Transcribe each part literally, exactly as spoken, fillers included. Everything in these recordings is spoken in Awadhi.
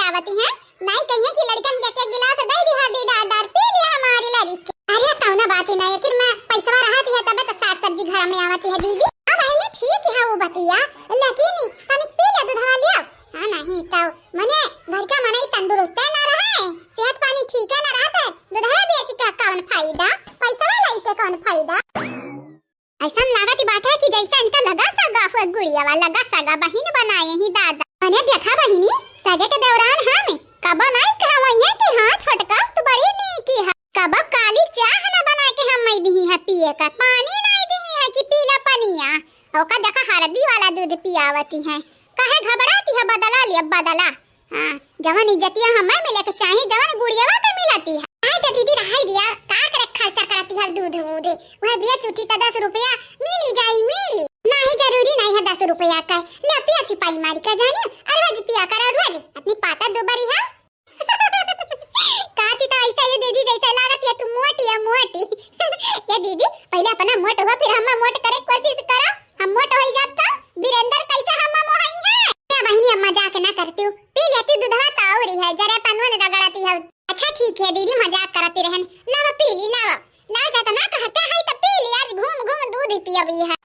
आवती है, नाहीं कहिए कि लड़कन के एक गिलास दे दिहा, दीदा डर पी लिया हमारी लड़की के। अरे कौनो बात ही नाहीं, आखिर में पैसवा रहती है तबे तो साग सब्जी घर में आवती है दीदी। हाँ बहिनी ठीक है वो बतिया, लेकिन तनिक पी ले दूधवा लिया। हाँ नाहीं तो मने घर का मनई तंदुरुस्ते ना रहे, सेहत पानी ठीके ना रहत है, दूधवा बेच के कौन फायदा, पैसवा लइके कौन फायदा। अइसन लागत ही बाटे कि जइसे इनका लगा सगा हुआ गुड़ियावा, लगा सगा बहिन बनाए ही दादा। मने देखा बहिनी, सगे के दौरान हम कबो नाहीं कहवइये कि हाँ छोटका तू बड़ी नीकी है। कबो काली चाह ना बना के हम मई दिही है पिए का, पानी नाहीं दिही है कि पीला पनिया। ओका देखा हरदी वाला दूध पियावती है। काहे घबराती है, बदला लिया बदला। हाँ, जवन इज्जतिया हमें मिले के चाही, जवन गुड़ियावा के मिलती है। आई तो दीदी रहाई दिया, का करे खर्चा करती है दूध वूध। वह बेच उठी तो दस रुपया मिली जाई, मिली। नाहीं जरूरी नाहीं है दस रुपया का। ले पिया चुपाई मारी का जानी, और रोज पिया करा रोज। अपनी पाता दो बरी है। कहती तो ऐसा ये दीदी जैसे लागत ये तू मोटी है, मोटी। ये दीदी पहले अपना मोट हो, फिर हम मोट करे कोशिश करो। हम मोट होई जाब तो वीरेंद्र कैसे हम मोहाई है? ए बहिनी, अब मजाक ना करती हूँ, पी लेती दूधवा तो और ही है, जरे पनवन रगड़ती है। अच्छा ठीक है दीदी, मजाक करती रहन, लावा पी ली, लावा। लावा जा तो ना कहते है तो पी ली, आज घूम घूम दूध ही पियबी है।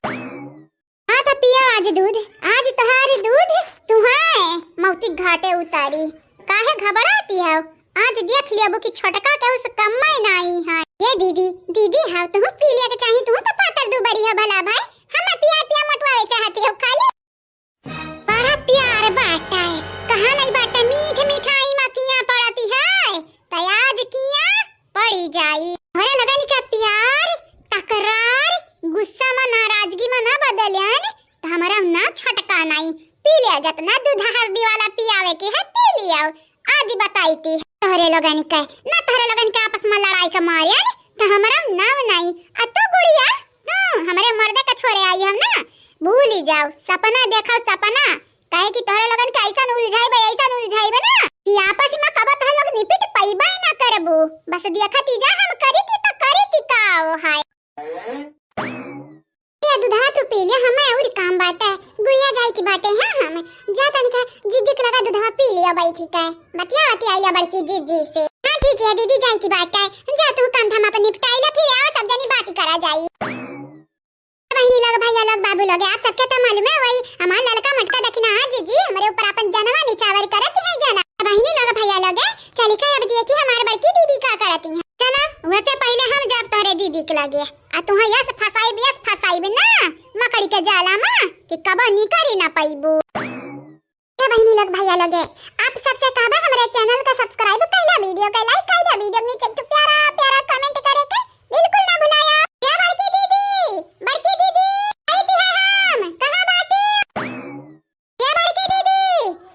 हाँ तो पिया आज दूध, आज तोहार दूध तुहाए मौती घाटे उतारी। काहे घबराती है? आज देख लियबू कि छोटका के उस कम्मे नाई है। ये दीदी, दीदी हाउ तुहू पी लिया के चाही, तुहू तो पातर दुबरी है भला भाई, हमें पिया पिया मोटवावे चाहती हो खाली। बड़ा प्यार बाटा है, कहाँ नहीं बाटा, मीठ मिठाई में किया पड़ती है, तो आज किया पड़ी जाई। तोहरे लोगन का प्यार, तकरार, गुस्सा में, नाराजगी में ना बदल्यान, तो हमारा ना छोटका नाई, पी लिया, जितना दूध हरदी वाला पियावे के है, पी लिया। आज बताई ती तोहरे लोगन के, ना तोहरे लोगन के आपस में लड़ाई का मारे, तो हमारा नाव नाई। आ तू गुड़िया, तू हमरे मर्दे का छोरे आई हम ना, भूली जाओ, सपना देखाओ, सपना। काहे कि तोहरे लोगन के ऐसन उलझाइबे, ऐसन उलझाइबे ना कि आपस में कबो तोहरे लोग निपट पइबे ना करबू। बस देखत ही जा, हम करी थी तो करी थी का ओ हाय। ये दूधवा तू पी ले, हमें और काम बाटे, गुड़िया जाई की बाटे। हाँ, हम जा तनिका जिज्जी के लगा दूधवा पी लिया बैठी के, बतिया बतिया लिया बड़की जिज्जी से। हाँ ठीक है दीदी, जाई की बाटे, जा तू काम धाम अपन निपटाई ला, फिर आओ सब जनी बात करा जाई। बहिनी लोग, भैया लोग, बाबू लोग, आप सबके तो मालूम है, वही हमार ललका मटका दखिना है जिज्जी, हमरे ऊपर अपन जनवा निछावर करत है जना। बहिनी लोग, भैया लोग, चली का अब देखी हमार बड़की दीदी का करती है। चला, वैसे पहले हम जाब तोहरे दीदी के लगे, आ तुहा यस फसाइब, यस फसाइब ना मकड़ी के जाला में कि कबो निकरी ना पइबू। ए बहिनी लोग, भैया लोग, आप सबसे कहबे हमरे चैनल का सब्सक्राइब कइला, वीडियो का लाइक कइला, वीडियो के नीचे एक ठो प्यारा प्यारा कमेंट करे के बिल्कुल ना भुलाया। ए बड़की दीदी, बड़की दीदी, आई थी हम, कहाँ बाटी? ए बड़की दीदी,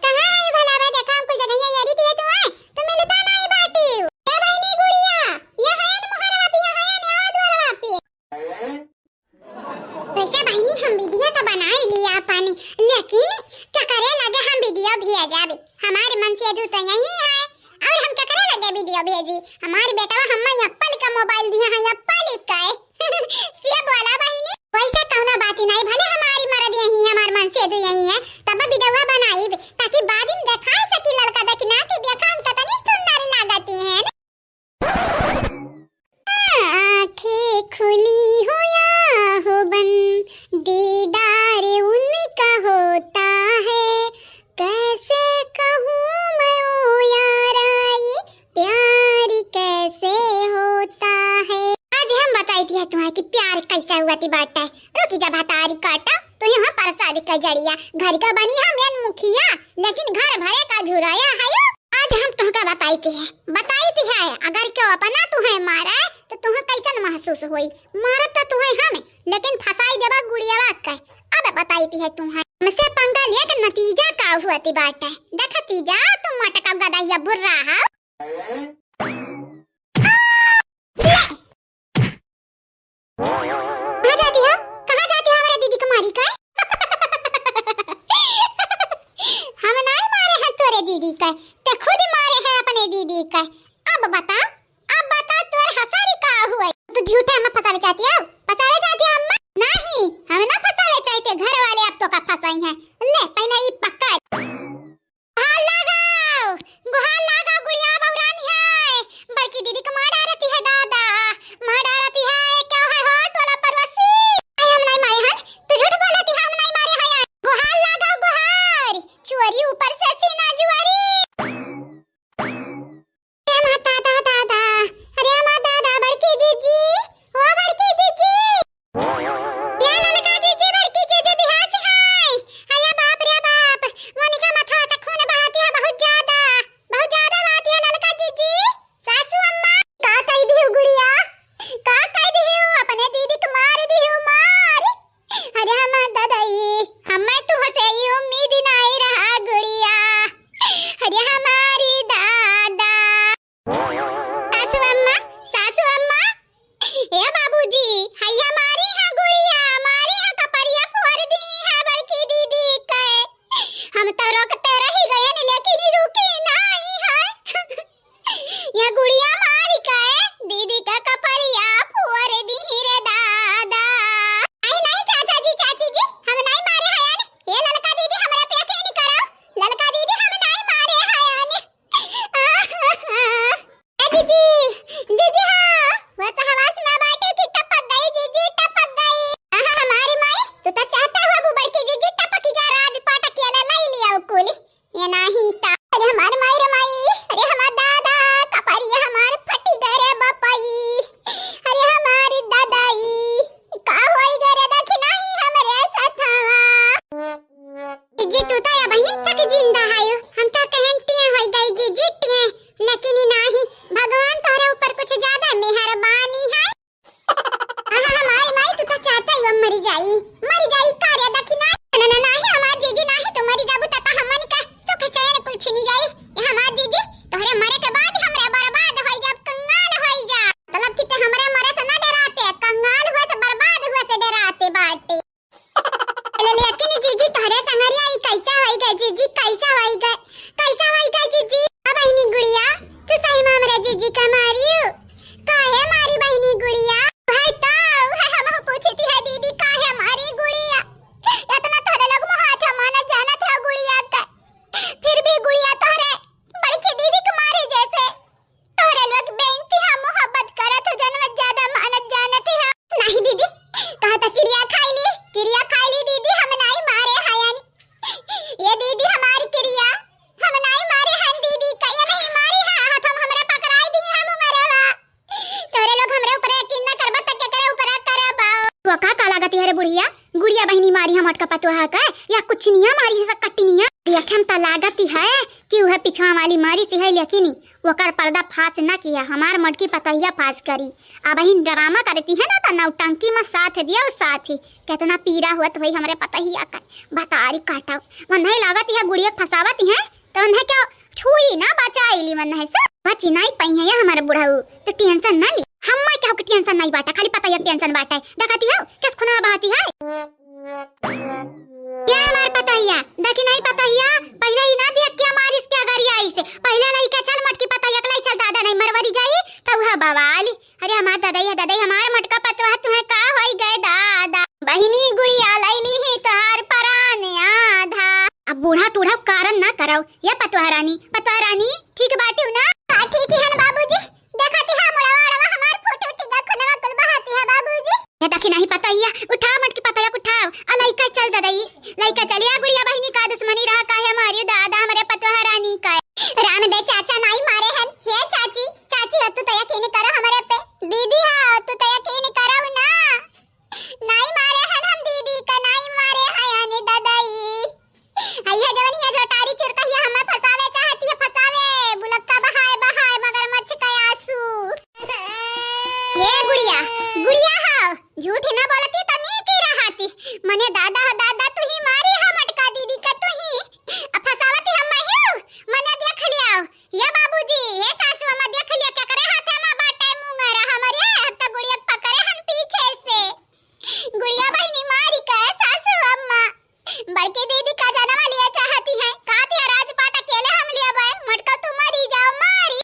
कहाँ है भला? बे देखा हम कुछ जगह ये रीति है तू है, तू मिलता नहीं बाटी। ए बहिनी गुड़िया, ये है न मोहरवा पे, ये है न आवा दुआरवा पे। वैसे बहिनी हम वीडियो तो बनाई लिया पानी, लेकिन क्या करे लगे हम वीडियो भी आ जावे। हमारे मन से अजू तो यही है, और हम क्या करे लगे वीडियो भेजी। हमारे बेटवा हम्मा एप्पल का मोबाइल दिया है, एप्पल ही का है। से बोला बहिनी, वैसे कौनो बात ही नहीं, भले हमारी मर्द यही है, हमारे मन से अजू यही है, तब वीडियो बनाई ताकि बाद में दिखा सकी लड़का दखिना के देखा हम कितनी सुंदर लागती है। आंखें खुली हो या हो बंद, दीदार उनका होता है। कैसे कहूँ मैं ओ यारा, ये प्यार कैसे होता है। आज हम बताई दिया तुम्हें कि प्यार कैसे हुआ थी बाटा है। रुकी जा भतारी काटा, तू यहाँ परसाद का जड़िया, घर का बनी हम एन मुखिया, लेकिन घर भरे का झुराया है यो। आज हम तुहका बताई थे, बताई थे है, अगर क्यों अपना तुहे मारे, तो तुहे कैसन महसूस होई? मारब तो तुहे हम, लेकिन फंसाई देबा गुड़ियावा के। अब बताई थे है तुहे, हमसे पंगा लिया के नतीजा का हुआ ती बाटे। देखती जा, तू मटका गदहिया बुर्रा है। कहाँ जाती हो? कहाँ जाती हो हमारे दीदी को मारी का? हम नाई मारे हैं तोरे दीदी का, ते खुद मारे हैं अपने दीदी का। अब बता, अब बता तोर हसारी का हुआ? तू झूठे हमें फंसावे चाहती हो? फंसावे चाहती हो हमें? नहीं, हम ना फंसावे चाहते, घर वाले अब तो का फंसाई हैं। ले पहले ई पकड़। आ, लगाओ, अरे हमारी दादा। सासू अम्मा, सासू अम्मा, ए बाबूजी, हैया मारी है गुड़िया, मारी है कपरिया फोर दी है बड़की दीदी के। हम तो रोकते रही गयन, लेकिन ई रुकी नाई है। या गुड़िया मारी के दीदी के कपरिया फोर दी रे दादा। नहीं, नहीं, चाचा जी, चाची जी, हम नहीं मारे हयन। ये ललका दीदी, हमरा पे यकीन करो, ललका दीदी, हम नहीं मारे हयन। ए जीजी, जीजी हाँ, वो सहवास ना बाटे कि टपक गई जीजी, टपक गई। आहा, हमारी माई, तू तो चाहता हुआ बू बड़की जीजी टपकी जा, राज पाटक ये ले लाई लिया उ कुली। ये नाही ता, अरे हमार माई रे माई, अरे हमार दादा, कपरिया हमार फटी गए रे बपई, अरे हमारी दादाई, का होई गए रे दखिनाही हमरे सथवा। जीजी, तू तो अबहिन तक जिंदा हयो, हम तो कहन टिया होई गई जीजी टिया, लेकिन ई नाही, भगवान तोहरे ऊपर कुछ ज्यादा मेहरबानी है। आहा, हमारी माई तू तो चाहता ही वो मरी जाई, मरी जाई का रे दखिना? ना, ना, नाही हमार जीजी, नाही तू मरी जाबू त, त हमन का सुख चैन कुल छिनी जाई। ये हमार जीजी, तोहरे मरे के बाद हमरे बर्बाद होई जाब, कंगाल होई जा। मतलब कि ते हमरे मरे से ना डराते, कंगाल हुए से, बर्बाद हुए से डराते बाटे। ले, लेकिन जीजी, तोहरे संगरिया ई कैसा होई गए जीजी, कैसा होई गए, कैसा होई गए जीजी? आ बहिनी गुड़िया, तू सही में हमरे जीजी का मारी हो? काहे मारी बहिनी गुड़िया? भाई तो, भाई हम पूछी थी है दीदी, काहे मारी गुड़िया? इतना तोहरे लोग मोहात है, मानत जानत है गुड़िया का, फिर भी गुड़िया तोहरे बड़की दीदी के मारे जैसे तोहरे लोग बेइंतहा मोहब्बत करत हो, जनवत ज्यादा मानत जानत है। नहीं दीदी, कहा था किरिया खाई ली, किरिया खाई ली दीदी, हम नहीं मारे हयन। ये दीदी हमारी किरिया, हम नहीं मारे हन दीदी, कहिए नहीं मारी है, हाथ हम हमरा पकड़ाई दी है मुंगरवा। तोहरे लोग हमरे ऊपर यकीन ना करबा त केकरे ऊपर करबा? वो का, का लागत है रे बुढ़िया? गुड़िया बहिनी मारी हम मोटका पतोहा का, या कुछ निया मारी है, सब कट्टी निया। देखे हम त लागत ही है कि वह पिछवा वाली मारी सी है, लेकिन ओकर पर्दा फाश न किया, हमार मोटकी पतोहिया फाश करी। अबहिन ड्रामा करती है ना, त नौटंकी में साथ दिया, उ साथ ही। कितना पीरा हुआ तो वही हमरे पतोहिया का बतारी काटा। मन है लागत ही है गुड़िया फंसावत ही है, तो मन है क्या छुई ना बचाई ली मन है से। बची नहीं पाई है ये हमारे बुढ़ऊ, तो टेंशन ना ली। हम मैं क्या के टेंशन नहीं बाटा, खाली पतोहिया टेंशन बाटा है। देखती हो, किस खुना बहाती है। क्या हमार पतोहिया? देखी नहीं पतोहिया, पहिले ही ना देख के हमार इसके अगर आई से। पहिले लइका चल मोटकी पतोहिया के लई चल, दादा नहीं मरवरी जाई, तो वह बवाल। अरे हमार दादा, ये दादा, हमार मोटका पतोहा तुहे का होई गए दादा? बहिनी गुड़िया लई ली ही तोहार परान आधा। अब बूढ़ा टूढ़ा कारण ना कराओ, ये पतोहा रानी, पतोहा रानी ठीक बाटी ना? हाँ ठीक ही है ना बाबूजी, देखती है मुड़वा उड़वा हमार फूट उठी गा, खुनवा कुल बहाती है बाबूजी। ये देखी नहीं पतोहिया, उठाओ मोटकी पतोहिया उठाओ, आ लइका चल दादा, ई लइका चल। या गुड़िया बहिनी का दुश्मनी रहा काहे हमारी दादा हमरे पतोहा रानी का। राम दे चाचा नाई मारे हन, हे चाची, चाची हो तू तो यकीन करो हमरे पे, दीदी हो तू तो यकीन करो ना, नाई मारे हन हम दीदी का, नाई मारे हयन दादाई। अइया जवन हिया झोटारी चुरकहिया हमें फंसावे चाहती है, फंसावे। बुलक्का बहाए बहाए मगरमच्छ का आंसू। हे गुड़िया, गुड़िया हो, झूठ ना बोलती तो नीक ही रहती। मने दादा हो दादा, तू ही मारी है मोटका दीदी का, तू ही। अब फंसावती हम ही हूँ, मने देख लिया। ये बाबूजी, हे सासू अम्मा, देख लिया केकरे हाथे में बाटे मुंगरा हमरे, अब तो गुड़िया पकड़े हन पीछे से। गुड़िया बहिनी मारी का सासू अम्मा। बड़की दीदी का जनवा लिया चाहती है, कहती है राजपाट अकेले हम लेबे, मोटका तू मरी जाओ मारी।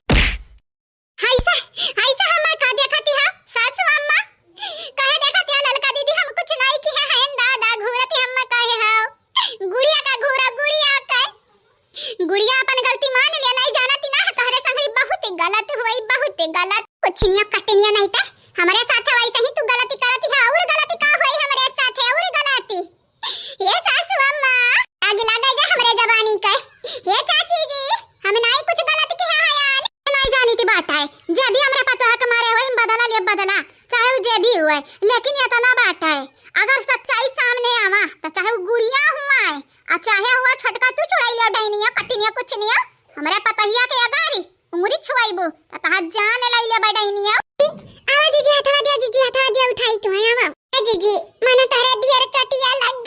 हाय सा, हाय सा हमार का देखती है सासू अम्मा? कहे देखती है ललका दीदी हम कुछ नहीं किहे हैं, दादा घूरती अम्मा कहे हो। गुड़िया का घूरा, गुड़िया का। गुड़िया अपन गलती मान लिया, नहीं जानती ना है तोहरे संगरी बहुत ही गलत हुई, बहुत ही गलत। कुछ नहीं कटनिया नहीं ता, हमरे साथ वैसे ही तू गलती करती है, और गलती का हुई हमरे साथ है, और गलती। ये सासू अम्मा, आग लगा जा हमरे जबानी के। ये चाची जी, हम नाई कुछ गलत किहा है यार। नाई जानी थी बात है, जे भी हमरा पतोह के मारे होई, बदला ले बदला, चाहे वो जे भी हुए, लेकिन इतना बात है, अगर सच्चाई सामने आवा, तो चाहे वो गुड़िया हुआ है, आ चाहे हुआ छोटका तू चुड़ैलिया, डैनिया, कटिनिया, कुछ नहीं, हमरे पतोहिया के अगारी उंगरी छुआइबू, त तहार जान लई लेबे डैनिया। आवा जीजी, हथवा दिया जीजी, हथवा दिया, उठाई तू, आवा। ए जीजी, मने तहरे दियर चटिया लग